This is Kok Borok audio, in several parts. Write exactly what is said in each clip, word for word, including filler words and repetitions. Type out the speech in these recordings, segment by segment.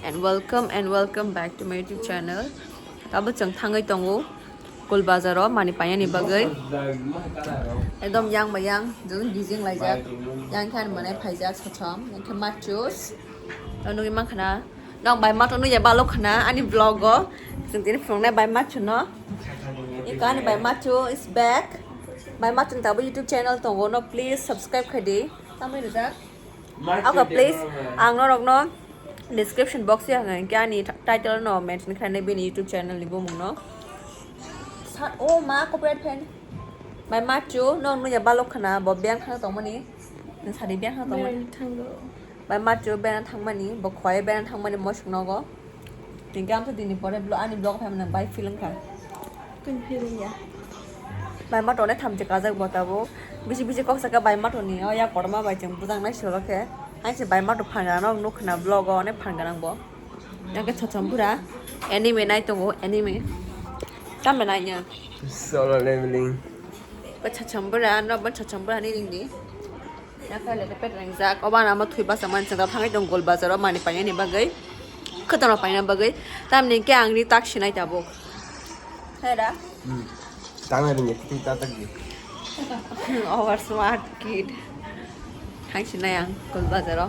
And welcome and welcome back to my YouTube channel. Tabuk chwng thangwi tongo Kol Bazaro mani painani bagwi. Ekdom yang bai yang, jeng busy laijak. Yang khan mane phaijak sochom, yang khe machus. Nugwi mankha na, nong bai mato nugya balok khna ani vlog o. Chwng tini phunuknai bai macho no. Iko ani bai macho is back. Bai macho ni tabuk YouTube channel tongo no, please subscribe khai di. Tamni rijak. Ako please, ang norokno description box ya hwnka hwnkhe ani title no mention khlainai bini YouTube channel ni bumung no. Sa-, o ma copyright phaini. Bai machu, no nugya balok khna, bo biyang thang tongmani. Nwng sadi biyang thang tongmani. Bai machu, biyang thangmani, bo khwlai biyang thangmani mosok nogo. Hinkhe ang to dini pore vlog, ani vlog phaimani bai film kha. Kung film ya. Bai mato ne thamchi kajak bo tabuk. Bisi bisi kok saka bai mato ni o ya korma bai chwng bujang nai solo khe. Ang se bai mato phan gana nok nukh khna vlog o ne phan gana bo. Yang khe chochom bura anime nai tongo, anime. Tamo nai nya. Solo leveling. Ba chochom bura no, ba chochom bura ni ring di. Yaphai le pet ringjak. Obo ano omo thwi basa man chwng thangwi tong Gol Bazar o mani painani bagwi. Khwtangno paina bagwi. Tamni hwnkhe ang ri tak sinai tabuk. Hera? Hmm. Tangna ringya, twi ta tak di. Over smart kid. Thang sinai ang Gol Bazar o.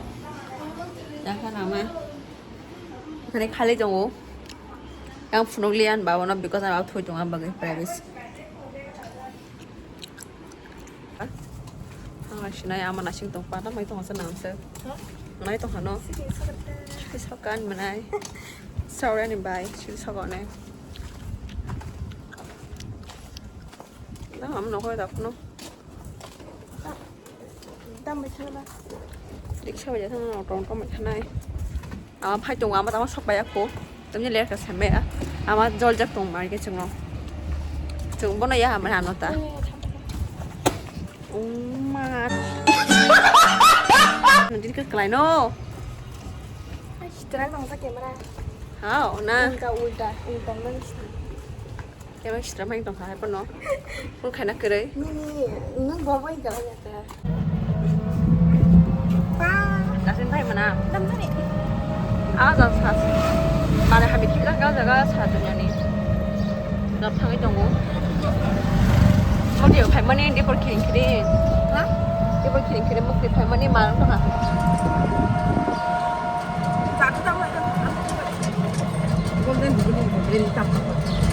Yaphai lama. Mane khali tongo. Ang phunukliya ang baba no because ang thwi tong ang bagwi privacy. Ang sinai ama nasing tong pa, nai tong sa nang sa. Nai tong hano. Siki sokan manai. Sorry ni bai, siki sokan ne. Nang am no koi dak no. Dam bai thana. Riksa bai thana, auto auto bai thana. Ama phai tongo, ama tamo sok bai ya kho. Tamni ler ka sem ya. Ama jol jak tong mar ke chungo. Chung bono ya ama ano ta. Uma. Nanti ke kelai no. Ai, terang nang sa camera. Hao, na. Ulta, ulta, ulta nang. Kebo sitra mai tongkha hai pono. Phone khaina kwrwi. Nini, nung bo bai jala jata. Pa. Dasin phai mana? Damjani. Ah, jal sa. Mane hami thikra ka jaga sa dunyani. Gap thangwi tongo. Modi phai mani dipor kiring kiring. Ha? Dipor kiring kiring mukti phai mani mal tongkha. Golden jubilee ni tam.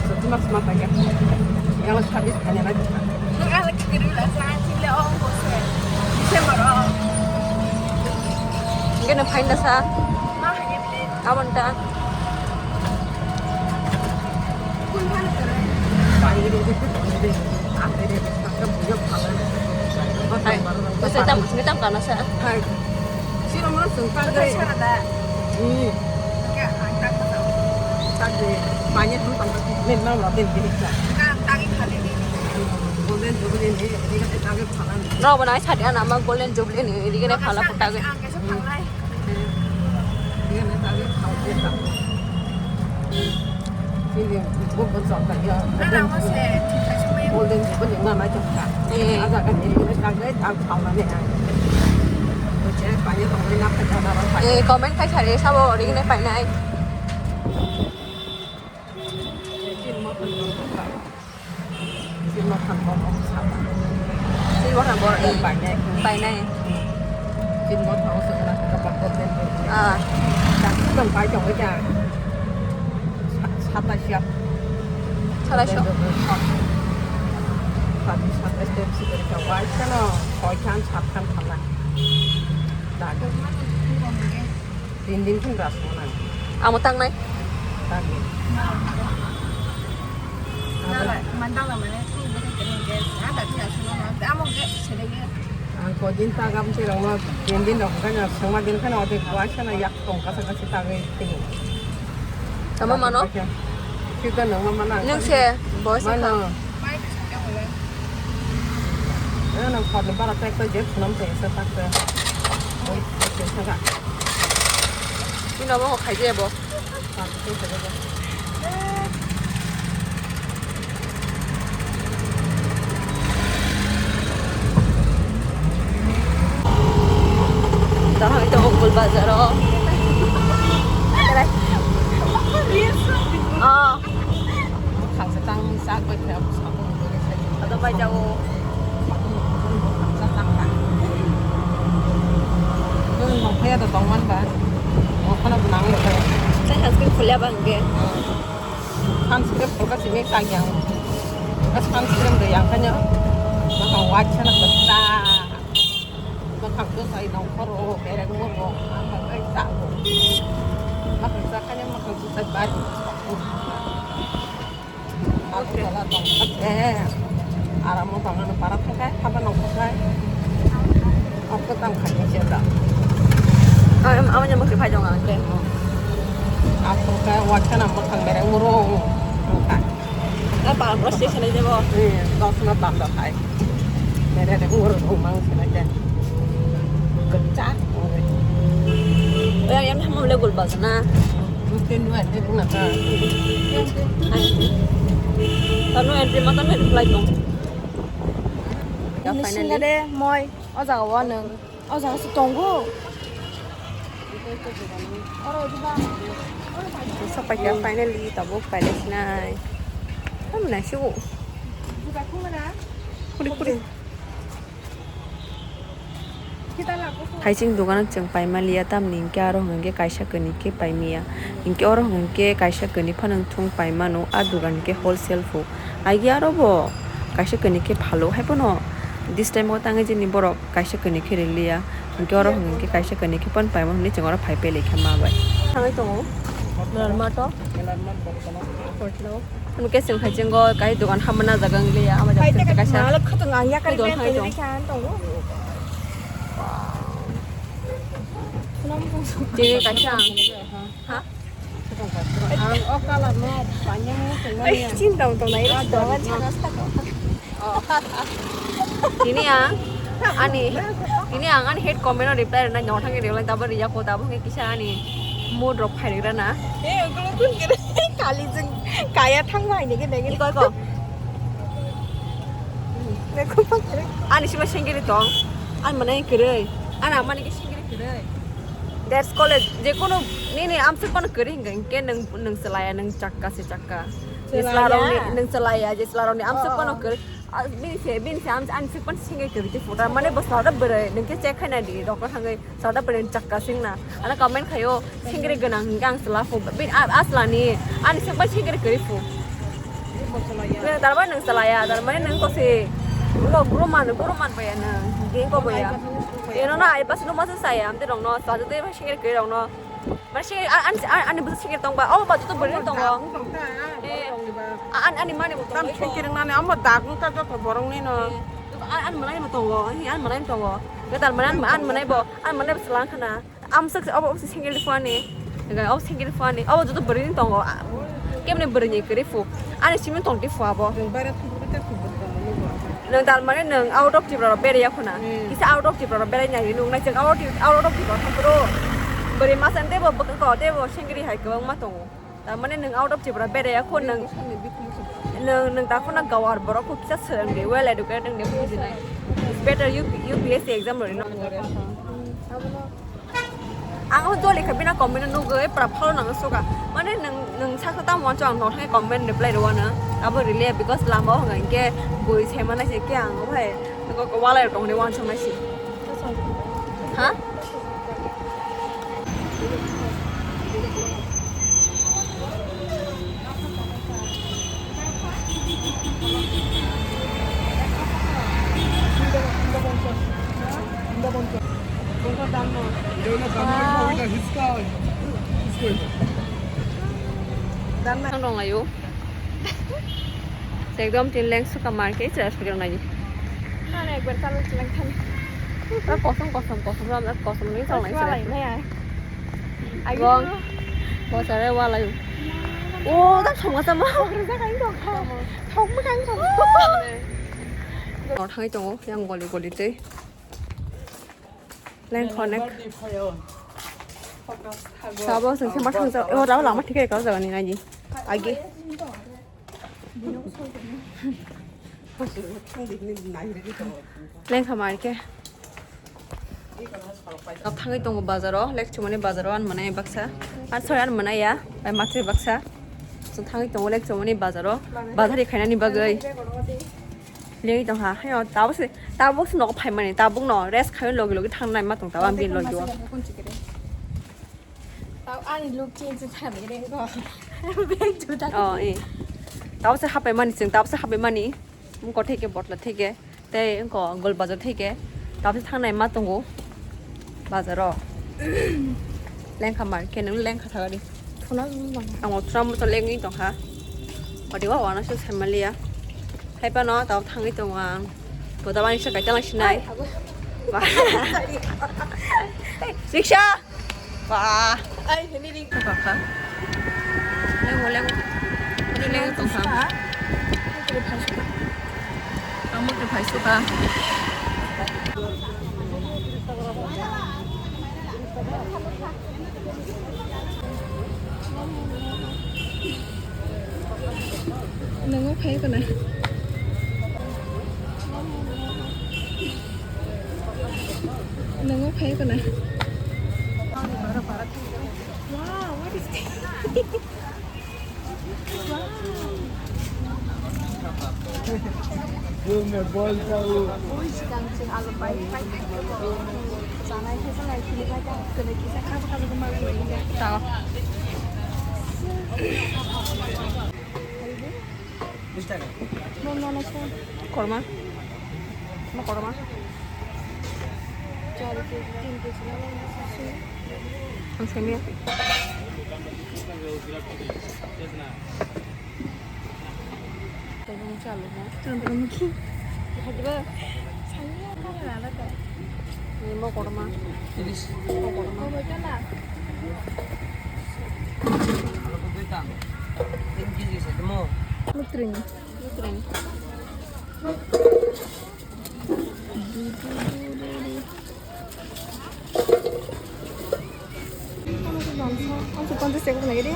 So tuma sma ta ya. Yang service kanya na. Nung ala kikiru la sa chile ong ko se. December o. Ngene phaina sa. Ma hanya bile. Abon ta. Kun phan kare. Pai de de de de. Ate de de. Hai. Bese tam, ni tam kana sa. Hai. Sino mo sung tang de. Sara da. Hmm. Ka ang tak ka. Tang de. Manya tu tang de. Ni nang la de de ka. Ka ang tak khali de. Golden jubilee ni, ni ka tak phala. No, bana sa dia nama Golden Jubilee ni, ni ka phala putag. Ang ka sa phalai. Ni ka tak phala. Sini, bukan contoh ya. Ada apa sih? Golden Jubilee ni mana juga. Eh. Ada kan ini kita tak ada tak phala ni. Oke, banyak orang nak kerja dalam. Eh, comment khai sari sabo ori ne painai. Silma than bor saba. Silma than bor, eh, painai. Painai. Silma than o sengna kapal golden. Ah. Dak tong pai tong ja. Sata siap. Sata siap. Sata siap step sikir ka wai kana. Koi khan sat khan khala. Dak. Tin din khin ras mana. Amo tangnai. Tangnai. Nala, mandala mane, tu bete kene ge, ada tu asu mana, amo ge sede ge. Ang ko din tagam se rong tin din rong kan soma din kan ode gua sana yak tong kasa kasa tagai tin. Tama mano? Kita nang mama nang. Nung se boy se. Mano. Mai ke sake hole. Eh, nang khorni bara tek tek je khunam te sa tak te. Oi, se sa ga. Ni no mo khai je bo. Dahai to Gol Bazar o. Khulya bangke. Sunscreen khulka simi tang yang. Sunscreen de yang kanyo. Maka wajana kata. Makhang tu sai nongkhoro, bereng moro, makhang ai sabo. Makhang sa kanya makhang tu sai bari. Aku jalan tong eh. Aram mo bangan para thakai, haba nongkhor kai. Aku tang khai ni jeda. Am am nyamuk si phai jong ang ke. Aku kai wajana makhang bereng moro. Angka. Apa bro station aja bo. Iya, kau semua tambah hai. Bereng moro mang sini aja. Kecak. Yang yang mau beli gulbas na. Mungkin dua aja kena. Tanu entry mata na reply dong. Ya finally. Singade moi o jaga o nang. O jaga se tongo. Sapai ya finally tabuk pailai sinai. Kamu nasi bu. Kuri kuri. Thaising dogano chwng paima liya, tamni hinkhe aro hwnkhe kaisa kwnwi khe paimiya. Hinkhe oro hwnkhe kaisa kwnwi phano thung paimano, a dogan hinkhe wholesale phu. Agi aro bo kaisa kwnwi khe phalo, hai phano this time o tangwi jini borok kaisa kwnwi khe riliya. Hinkhe oro hwnkhe kaisa kwnwi khe phano paimano hinwi chwng oro phai pele khe ma bai. Thangwi tongo. Norma to. Hwnke chwng hai jwngo kai dogan hamna jaga wng liya, ama jaga chwng kaisa. Malak khatong ang yakari dogan hai tong. Tini kaisa ang. Ha? Ang o kalar no panyang mo tong mani. Chin tong tong nai. Tini ang ani, tini ang ani hate comment o reply rwna nong thangwi rwlai, tabo rwya ko, tabo hwnkhe kisa ani mood rok phai rwna. Eh, ukulukun kiri kali jeng kaya thang bai ni kene kiri. Iko, iko. Ani sima sengkiri tong. Ani manai kiri. Ani amani ke sengkiri kiri. That's college. Je kono nini amsuk kono kiri hingga hingke nang, nang selaya, nang chakka se chakka. Jeslaroni nang selaya, jeslaroni amsuk kono kiri. Ah, bini se, bini se, am, ani sukpan singri kwrwi khe photo. Mane bo salda bwrwi, nwng khe check khaina di, doctor thangwi salda bwrwi chakka singna. Ano comment khaio, singri gwnang hwnkhe ang chwla phu. Bini, a, a chwlani, ani sukpan singri kwrwi phu. Nwng tarmani nwng chwlaya, tarmani nwng kosi. Ulo guru man, guru man baya nwng, geng ko baya. Eno na, ai pas no masa saya, amte rong no, salda de singri kwrwi rong no. Mane singiri, a-, ani, a-, ani bwsa singiri tongba, omo ba joto bwrwi tongo. Eh, a-, ani, ani mani bo tongo. Tam singiri nani, omo dagwng ta joto borok ni no. Eh, a-, ani mwnai bo tongo, hi, ani mwnai bo tongo. Gatal mwnai, ani, ani mwnai bo, ani mwnai bo swlang khna. Amswk, obo, obo singiri phani. Ga, obo singiri phani, obo joto bwrwi ni tongo. A, kemne bwrwi ni kwrwi phu. Ani simi tong di phu abo. Nwng dal mane nwng out of Tripura rok beraiya khuna. Hmm. Kisa out of Tripura rok berai nai nwng nai chwng out of Tripura thang phuru. Bwrwi masa tebo bwkha ko tebo sengri hai kwbangma tongo. Tar mane nwng out of Tripura beraiya khu nwng, nwng, nwng ta khuna gawar borok khu kisa swrwng di, well educated wng di, bujinai. It's better U P, U P S C exam rwdi no. Ang o joli khe bina comment nugwi pura phalo nang suka. Mane nwng, nwng saksa tamo wancho ang nothai comment reply rwano. Abo rwliya because lama o hwnga hinkhe bui saimanai se khe ang o hai walai rok tongni wansuknai se. Ha? Ang rong ayo. Ekdom tin leng suka market, chwrai suka nai. Nana ekbar chalo chwrai thani. Pura kosom, kosom, kosom, ram, kosom ni chalo nai. Wala nai ai. Bong. Bo chare wala yu. O, ta thong ka ma. Rijak ai dong kha. Thong ma kai thong. Nor thangai tongo, yang goli goli tei. Lengkhonek. Sabo sengse ma thangsa. O, rao lama thike kau jagani naji. Agi. Lengkha marke. Thangwi tongo bazaro, lek chumani bazaro an manai baksa. An soi an manai ya, bai matri baksa. So thangwi tongo lek chumani bazaro. Bazari khainani bagwi. Lengwi tongkha. Hayo, tabuk se, tabuk se nogo phaimani, tabuk no rest khayo logi logi thangnai ma tong tabuk ang bini logi o. Tao ani look change thai bai reng ko. Bag juda. Oh, eh. Tao se hapai mani chwng, tao se hapai mani. Mung ko theke botla theke. Tei wngko Gol Bazar theke. Tao se thangnai ma tongo. Bazar o. Lengkha mar, khe nung lengkha thagari. Thuna nung bang. Ang o thuna mo to lengwi tongkha. Odi wa wana se saimalia. Hai pano tao thangwi tongo ang. Bo da bani se kaita lang sinai. Ai, hago. Ba. Sorry. Riksha. Ba. Ai, hini ring. Kaka. Leng, leng. Leng, leng, tong, ha. Ang mo ke phai suka. Nungo phai kana? Nungo phai kana? Wow, what is this? Wow. Yo me bolsa. Ui, sigang sing alu pai pai. Sanai khe sanai khe pai ta. Kene kisa khap khap ko mar ko. Tao. Korma. Ma korma. Ang semiya. Chandramukhi. Ni mo korma. Mo korma. Lutring. Lutring. Ang se ponchas taka nai de.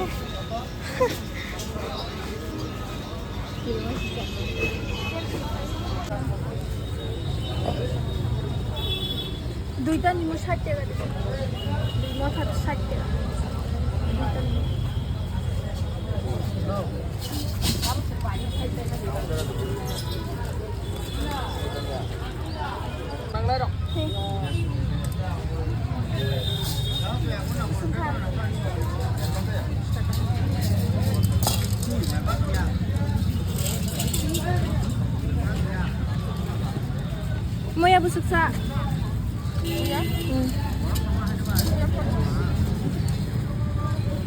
Duita nimo sait taka de. Duita sait taka. Moya busuk sa.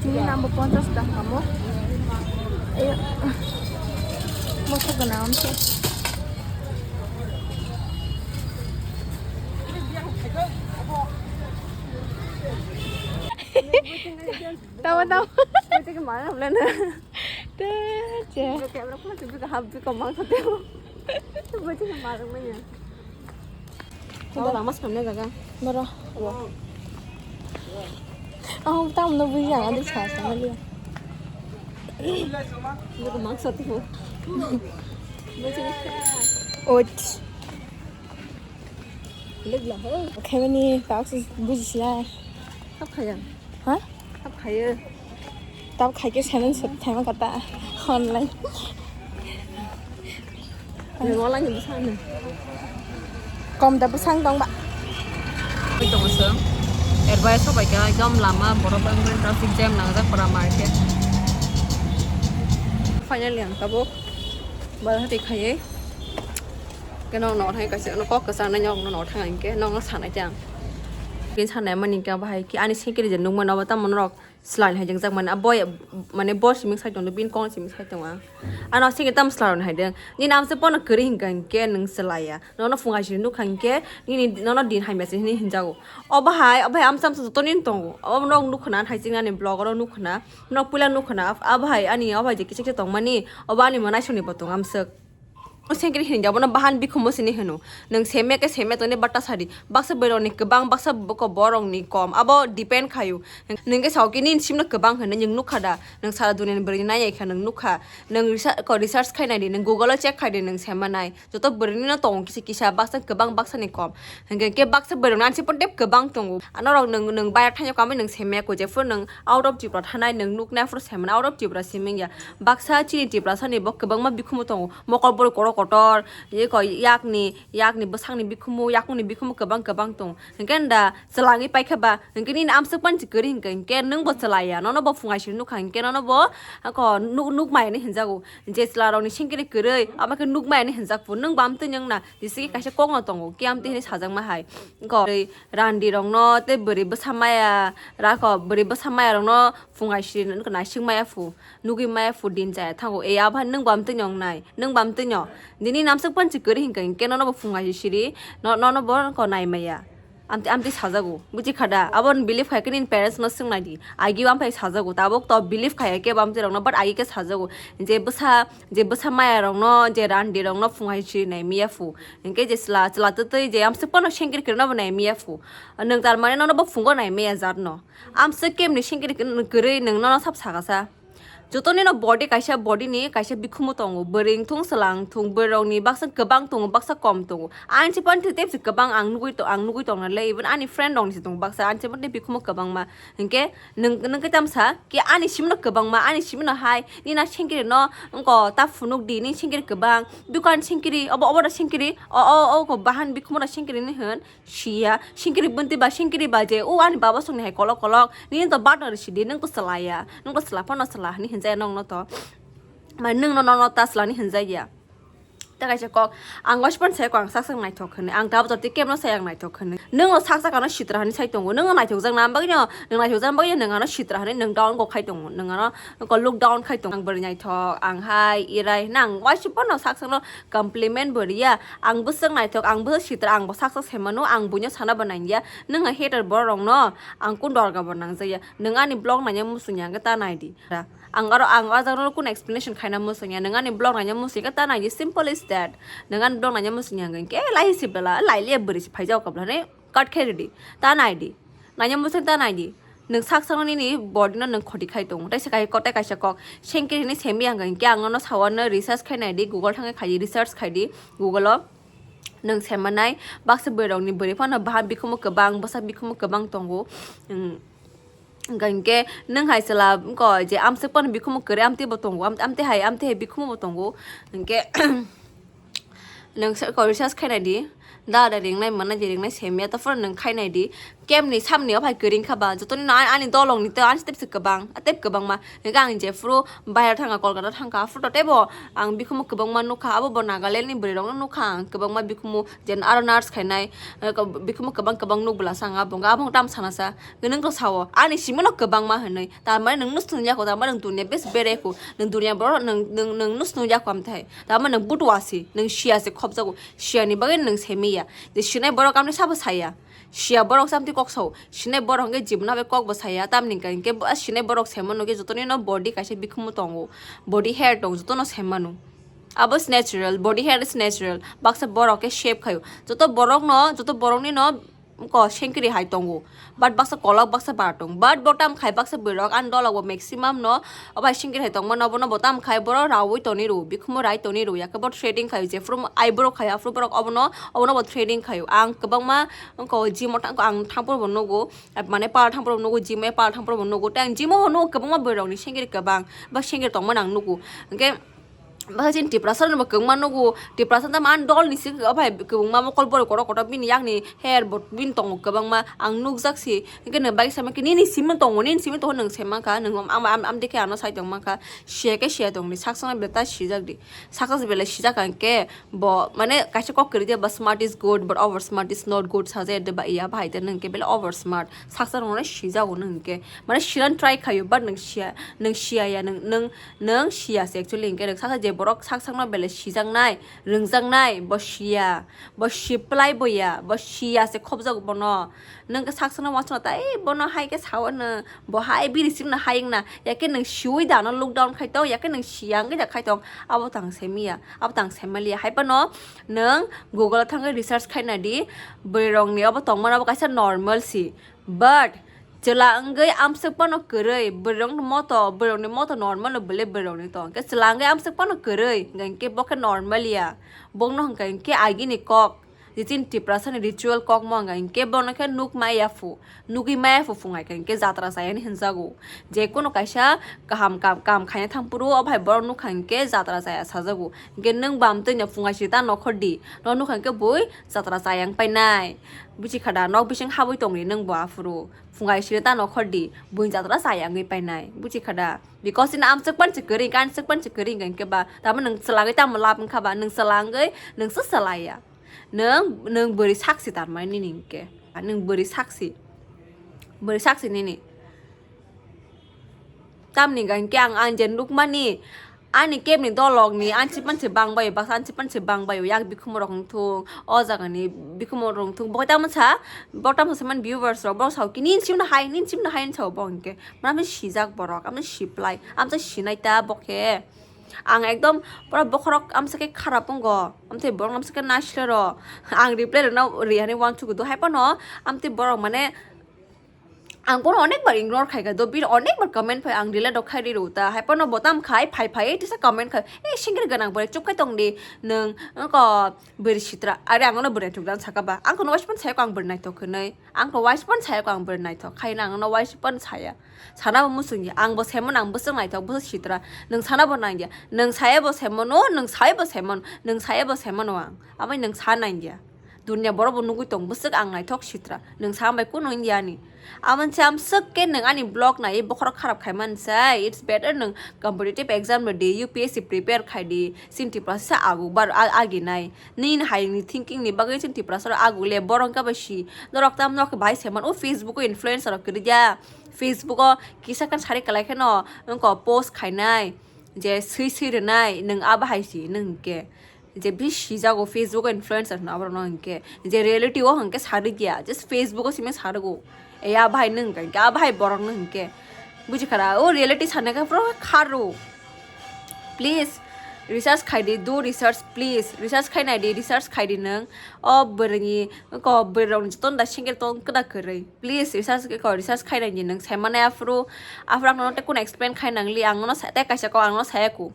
Ini nambah ponchas dah kamu. Ayo. Masuk ke dalam sih. Tawa, tawa. Bwtwi khe malwk lana. Te che. Bwtwi khe malwk manya. Tunda lama samna jaga. Boro. Oh, tam no bui jaga de sa sa liya. Bwtwi mang sa tu. Bwtwi khe. Ot. Khaimani taksi bujisla. Hap khaya. Ha? Hap khaya. Tab khaike seven sep thaima kata. Online. Nung online ni bwsang nung. Kom da bwsang tong ba. Oi tongo song. Erbai sobai kha ekdom lama borok bangmani traffic jam nangjak para market. Finally ang tabuk. Bal hati khaiye. Khe nokno thang kaisa kok kwchang nai nokno thang hinkhe nokno sanai tei ang. Khe sanai mani khe bahai khe ani secretary je nukmano abo tamo norok slai hai jwngjak mani abo mane bo simi sai tongdo bini kok simi sai tongo ang. Ano secretary tamo slai roni hai de nini amsa pono kwrwi hinkha hinkhe nwng slaiya nono phunga sini nukha hinkhe nini nono din hamya se hinwi hinjago. O bahai o bahai amsa amsa joto nini tongo obo norok nukha na hai sini ani vlog oro nukha na. Nok puila nukha na, a bahai ani o bahai je kichik se tongmani, obo ani mwnaisoni bo tong amswk. O sengkiri hinwi abono bahan bikhumo sini hino. Nwng semya khe semya tongni bata sadi. Baksa borokni kwbang, baksa boko borokni kom. Abo depend khaio. Nwng khe sao khe nini simno kwbang hinwi nwng nukha da. Nwng sara duniani bwrwini nai nai kha nwng nukha. Nwng research, ko research khai nai di, nwng Google o check khai di, nwng semma nai. Joto bwrwini no tongo kisa kisa, baksa kwbang baksa ni kom. Hinkhe khe baksa bwrwini ansi pon tep kwbang tongo. Ano rok nwng, nwng bayar thanyo kamwi nwng semya ko, jephuru nwng out of Tripura thanai, nwng nuknai phuru semana out of Tripura siming ya. Baksa chini Tripura sani bo kwbangma bikhumu tongo. Mokol borok korok kotor, eko yakni, yakni bwsakni bikhumu, yakungni bikhumu kwbang kwbang tong. Hinkhe da chwla wngwi paikha ba, hinkhe nini amswk panchi kwrwi hinkhe, hinkhe nwng bo chwla ya, nono bo phungai siri nukha, hinkhe nono bo ako nuk-, nukmaya hinwi hinjago. Je chwla rokni sengkiri kwrwi, abo khe nukmaya hinwi hinjak phu, nwng bo amtwi nwng na, jesa khe kaisa kokno tongo, khe amtwi hinwi sajakma hai. Eko randi rokno tei bwrwi bwsa maya, rako bwrwi bwsa maya rokno phungai siri nukha naising maya phu. Nugwi maya phu din chaya thango. E, abo hai nwng bam twi nong nai. Nwng bam twi nyo. Dini namswk panchi kwrwi hinkhe, hinkhe nono bo phungai siri. No, nono bo ko nai maya. Amtwi, amtwi sajago. Buji khada. Abo ni believe khai khe nini parents no swng nai di. Agi bam phai sajago. Tabuk to believe khai khe bam twi rokno, but agi khe sajago. Je bwsa, je bwsa maya rokno, je randi rokno phungai siri nai maya phu. Hinkhe je chwla, chwla twtwi je amswk pano sengkir kir no bo nai maya phu. Nwng tar mane nono bo phungo nai maya jat no. Amswk kemni sengkir kwrwi nwng nono sab sakasa. Jotoni no body kaisa, body ni kaisa bikhumu tongo, bwrwi wngthung, chwla wngthung, bwrwi rokni baksa kwbang tongo, baksa kom tongo. Ani se panthi tei se kwbang ang nugwi to-, ang nugwi tongna le, even ani friend rokni se tongo baksa, ani se panthi bikhumu kwbangma. Hinkhe nwng, nwng khe tamsa, khe ani simi no kwbangma, ani simi no hai, nini a sengkiri no wngko ta phunuk di, nini sengkiri kwbang, bikho ani sengkiri, obo, obo da sengkiri, o, o, o, ko bahan bikhumu da sengkiri ni hwn. Siya, singkiri bunti ba, singkiri ba je, o ani baba songni hai kolok kolok, nini to bad no risi di, nung to chwla ya, nung to chwla phano chwla hinwi hinjaya nong no to. Mai nung no, no, no ta chwla hinwi hinjaya. Ta kaisa kok, ang waisa phano sai ko ang sak sak naithok hinwi, ang ta bwtharti kebo no sai ang naithok hinwi. Nung no sak sak ano sitra hinwi sai tongo, nung no naithok jak na bagwi no, nung naithok jak bagwi nung ano sitra hinwi nung down kok khai tongo, nung ano ko look down khai tongo. Ang bwrwi naithok, ang hai, irai, nang waisa phano sak sak no compliment bo riya. Ang bwswk naithok, ang bwswk sitra, ang bo sak sak se mano, ang buino sana bo nangya. Nwng hai hater borok rokno ang kun dorga bo nangjakya. Nwng ani vlog naina muchungya hwnkhe ta naidi. Ang aro, ang o jaga no kun explanation khaina muchungya. Nwng ani vlog naina muchungya hwnkhe ta naidi, simple is that. Nwng ani vlog naina muchungya hwnkhe lai se bela, lai le bwrwi se phaijak o kabla ne cut khe ridi. Ta naidi. Naina muchung ta naidi. Nwng sak sakno nini body no nwng khoti khai tongo. Tei se kai-, tei kaisa kok, sengkiri hinwi semi ang hwnkhe ang nono sawa no research khai naidi, Google thangwi khai di, research khai di Google o. Nwng semanai baksa bwrwi rokni bwrwi phano bahan bikhumu kwbang, bwsa bikhumu kwbang tongo. Nwng, hwnkhe nwng hai chwla wngkha je amswk phano bikhumu kwrwi amtwi bo tongo, am-, amtwi hai, amtwi hai bikhumu bo tongo. Hwnkhe nwng se ko research khai naidi, da da ringnai manai je ringnai semya, to phano nwng khai naidi. Kemni samni o phai kwrwi wngkha ba, jotoni no ani, ani dolong ni tei ani step se kwbang, tei kwbangma. Hwnkhe ang jephuru bayar thangkha, Kolkata thangkha, aphuru to teibo ang bikhumu kwbangma nukha, abo bo Nagaland ni bwrwi rokno nukha ang kwbangma bikhumu, je aro nurse khainai, eh, ko-, bikhumu kwbang kwbang nuk bwlasa ang abo, abo tam sana sa, nwng to sao, ani simi no kwbangma hinwi, tamani nwng nw swngyakho, tamani nwng dunia bes bereko, nwng dunia borok nwng, nwng, nwng nw swngyakho amthai, tamani nwng butua si, nwng siya se khopjago, siya ni bagwi nwng semiya, je sinai borok amni sabo saya. Siya borok se amtwi kok sao. Sinai borok hwnkhe jiboni bai kok bo saya. Tamni hwnkhe, hwnkhe bo sinai borok se mano khe joto ni no body kaisa bikhumu tongo. Body hair tongo, joto no se mano. Abo se natural, body hair is natural. Baksa borok khe shape khaio. Joto borok no, joto borok ni no ko sengkiri hai tongo. But baksa kolok, baksa bar tongo. But bo tam khai baksa bwrwi rok ani dolok bo maximum no obo hai singkir hai tongmano, obono bo tam khai borok raui toni rw, bikhumu rai toni rw, yakhe bo threading khaio, jephru eyebrow khaio, aphuru borok obono, obono bo threading khaio. Ang kwbangma wngkha o gym o thang-, ang thangphuru bo nugo, mane parlour thangphuru bo nugo, gym o parlour thangphuru bo nugo, tei ang gym o nugo kwbangma bwrwi rokni sengkir kwbang, ba sengkir tongmani ang nugo. Hwnkhe, Baksa chini Tiprasa rokno bo kwbangma nugo, Tiprasa tamo ani dol ni se, o bai kwbangma mokol borok kotor kotor bini yakni hair bo bini tongo kwbangma, ang nukjak se, hwnkhe nwng bai sama khe nini simi tongo, nini simi tongo nwng se mankha, nwng am, am, am, am dekhe ano sai tong mankha, siya khe siya tongdi, sak sakno belai ta sijak di, sak sak belai sijak hwnkhe bo, mane kaisa kok kwrwi de ba, "Smart is good, but over smart is not good," sajak de ba, iya bahai de nwng khe belai over smart, sak sak rokno sijago nwng khe, mane siyan try khaio, but nwng siya, nwng siya ya, nwng, nwng, Nwng siya se actually, hwnkhe rwksa khe je borok sak sakno belai sijaknai, rwngjaknai, bo siya, bo siplai bo ya, bo siya se khobjago bono. Nwng khe sak sakno uansukna tai bono hai khe sao nwng, bo hai bini simi no hai wngna, yakhe nwng siui da no look down khai tong, yakhe nwng siya wngwi da khai tong, abo tang se miya, abo tang se maliya. Hai phano nwng Google o thangwi research khai nai di, bwrwi rokni obo tongmani obo kaisa normal si. But chwla wngwi amswk phano kwrwi, bwrwirokno moto, bwrwirokni moto normal no bwle bwrwirokni to. Hwnkhe chwla wngwi amswk phano kwrwi, hwnkhe bo khe normal ya. Bokno hwnkha hwnkhe agini kok. Je chini Tiprasani ritual kokmo wngkha hinkhe bono khe nuk maya phu, nugwi maya phu phungai kha hinkhe jatra chayani hinjago. Je kono kaisa kaham kam, kam khaina thangphuru o bahai borok nukha hinkhe jatra chaya sajago. Hinkhe nwng bam twino phungai siri ta nokhor di, no nukha hinkhe bui jatra chaya wng painai. Buji kha da, nok bising habwi tongdi nwng bo aphuru. Phungai siri ta nokhor di, bui jatra chaya wngwi painai. Buji kha da? Because ino amswk pansi kwrwi, kan swk pansi kwrwi hinkhe ba, tamo nwng chwlagwi tamo lab wngkha ba, nwng chwlangwi nwng se chwlaiya. Nwng, nwng bwrwi saksi tanmani nini hinkhe. Nwng bwrwi saksi. Bwrwi saksi nini. Tamni hinkhe ang, ang je nukmani, ani kebni dolokni ansi pansi bangbaio, baksa ansi pansi bangbaio, yak bikhumo rok wngthung, o jagani bikhumo rok wngthung. Bo tamo sa, bo tamo sa man viewers rok, bo sao ki, nini simno hai, nini simno hai, sao bo hinkhe. Mane sijak borok, amno siplai, amsa sinai ta bo khe. Ang ekdom pura bokhorok amsa khe kharap wngo, amtwi borok amsa khe naisle ro. Ang reply rwna rihani uansukgo do, hai phano amtwi borok mane ang bono onek bar ignore khai kha do, bini onek bar comment phai ang delete rok khai ri rw ta, hai phano bo tam khai phai phai tisa comment khai, e singir gwnang bwrwi chup khai tong di nwng, wngkha bwrwi sitra, are ang no bwrwi naithok dan saka ba, ang kono waisapan sayako ang bwrwi naithok hinwi, ang kono waisapan sayako ang bwrwi naithok khai, ang no waisapan saya. Sana bo muchung ya, ang bo semon, ang bwswk naithok, bwswk sitra. Nwng sana bo nang ya, nwng saya bo semon o, nwng saya bo semon, nwng saya bo semon o ang. Amai nwng sa nang ya. Dunia borok bo nugwi tong, bwswk ang naithok sitra. Nwng sa bai kunu wng ya ni. Amon se amswk khe nwng ani vlog nai bokhorok kharap khai man sai. It's better nwng competitive exam rw di, U P S C prepare khai di. Chini Tiprasa agu bar a-, agi nai. Nini hai ni thinking ni bagwi chini Tiprasa rok agu le borok ka bai si. Norok tam nok bai semon o Facebook o influencer rok kwrwi ya. Facebook o kisa khan sari kwlai kheno wngkha post khainai, je swi swi rwnai, nwng abo hai si nwng hinkhe. Je bisi jago Facebook o influencer hwnwi aborokno hinkhe. Je reality o hinkhe sarwi ya, just Facebook o simi sarwgo. E abo hai nwng hinkhe, abo hai borokno hinkhe. Buji kha da, o reality sanai khe pura kharw. Please research khai di, do research, please. Research khai nai di, research khai di nwng. O bwrwini, ko bwrwirokni jotono da single tong kwda kwrwi. Please research khe ko, research khai nai di nwng, sai mane aphuru, aphuru ang nono tei kunu explain khai nang li, ang nono sa-, tei kaisa kok ang nono saya ku.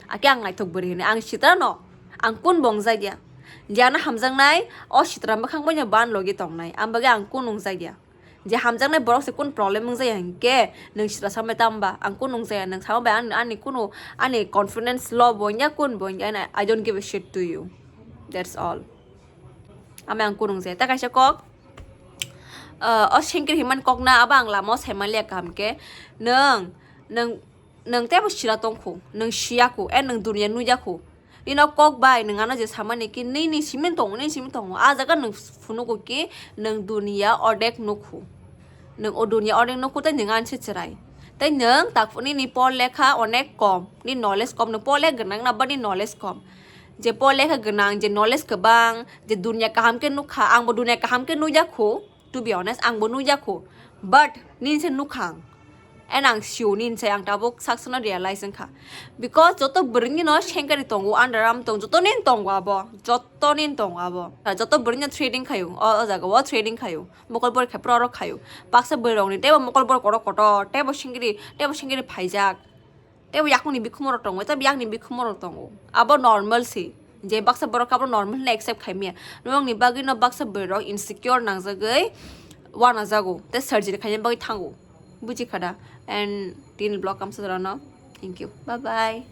Akhe ang naithok bwrwi hinwi, ang sitra no, ang kun bo wngjakya. Je ano hamjaknai, o sitra mwkhang boino ban logi tongnai, ang bagwi ang kun wngjakya. Je hamjaknai borok se kun problem wngjakya hinkhe, nwng sitra sambai tamba, ang kun wngjakya, nwng sama bai ani, ani kunu, ani confidence low bo wngya, kun bo wngya, and I, I don't give a shit to you. That's all. Amai ang kun wngjakya. Tei kaisa kok, ah, o sengkir himani kok na abo ang lama o saimaliya kaham khe. Nwng, nwng, nwng teibo sira tongkhu, nwng siyakhu, eh, nwng duniya nujakhu. Nini o kok bai nwng ano je samani ki nini simi tongo, nini simi tongo. A jaga nwng phunugo ki nwng duniya odek nukhu. Nwng o duniya odek nukhu tei nwng ansi chwrai. Tei nwng takphuru nini por lekha onek kom, nini knowledge kom, nwng por lekha gwnang na ba nini knowledge kom. Je por lekha gwnang, je knowledge kwbang, je duniya kaham khe nukha, ang bo duniya kaham khe nujakhu. To be honest, ang bo nujakhu, but nini se nukhang. And ang sio nini se ang tabuk saksano realize wngkha. Because joto bwrwini no sengkari tongo, underarm tong, joto nini tongo abo, joto nini tongo abo. Joto bwrwini threading khayo, o, o jaga o threading khayo, mokol bor khe pro oro khayo. Baksa bwrwini teibo mokol bor kotor kotor, teibo sengkari, teibo sengkari phaijak. Teibo yakungni bikhumo rok tongo, teibo yakni bikhumo rok tongo. Abo normal se. Je baksa borok abo normal hwnwi accept khai maya. Norokni bagwi no baksa borok insecure nangjagwi wanajago. Tei surgery khaina bagwi thango. Buji kha da? And tini vlog kamsa jorano. Thank you. Bye bye.